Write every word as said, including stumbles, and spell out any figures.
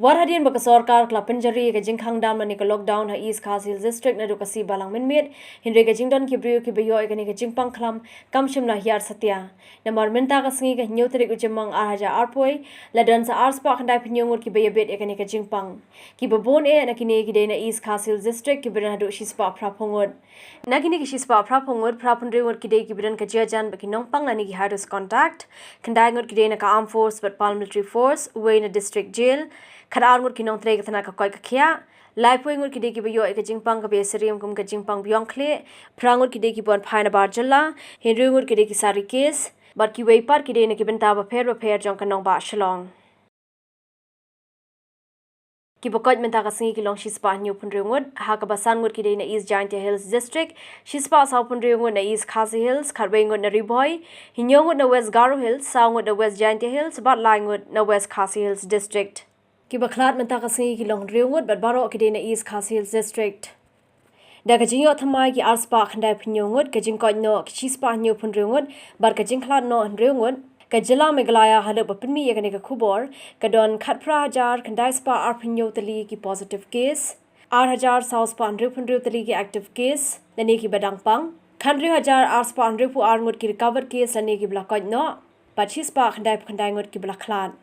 Wat hadien ba ka sorkar ka la pynjari ïa ka jingkhang dam lane ka lockdown ha East Khasi Hills District naduh ka sngi Balang mynmiet, hynrei ka jingdon ki briew kiba ïoh ïa kane ka jingpang khlam kam shym la hiar satia. Namar mynta ka sngi, ka hynñiew tarik u Jymmang ar hajar arphew, la don sa arspah khyndai phew hynñiew ngut kiba ïabit ïa kane ka jingpang. Kiba bun eh na kine ki dei na East Khasi Hills District, kiba don haduh shispah phra phew ngut. Na kine ki shispah phra phew ngut, phra phew hynriew ngut ki dei kiba don ka jingïajan bad ki nongpang lane ki high risk contact, khyndai ngut ki dei na ka Armed Force bad Paramilitary Force, uwei na District Jail, khatar ngut ki nongtrei ka tnat ka koit ka khiah, laiphew ngut ki dei kiba ïoh ïa ka jingpang kaba ïasyriem kum ka jingpang biang khlieh, phra ngut ki dei kiba wan phai nabar jylla, hynriew ngut ki dei ki sari case, bad kiwei pat ki dei na ki bynta bapher bapher jong ka nongbah Shillong. Kiba koit mynta ka sngi ki long shispah hynñiew phew hynriew ngut, ha kaba san ngut ki dei na East Jaintia Hills District, shispah saw phew hynriew ngut na East Khasi Hills, khatwei ngut na Ri Bhoi, hynñiew ngut na West Garo Hills, saw ngut na West Jaintia Hills, bad lai ngut na West Khasi Hills District. Kiba khlad mynta ka sngi ki long hynriew ngut bad baroh ki dei na East Khasi Hills District. Da ka jingïoh thymmai ki arspah khyndai phew hynñiew ngut, ka jingkoit noh ki shispah hynñiew phew hynriew ngut, bad ka jingkhlad noh hynriew ngut, ka jylla Meghalaya haduh ba pynmih ïa kane ka khubor ka don khatphra hajar khyndai spah arphew hynñiew tylli ki positive case, ar hajar saw spah hynriew phew hynriew tylli ki active case lane kiba dang pang, khathynriew hajar ar spah hynriew phew ar ngut ki recovered case lane kiba la koit noh, bad shispah khyndai phew khyndai ngut kiba la khlad.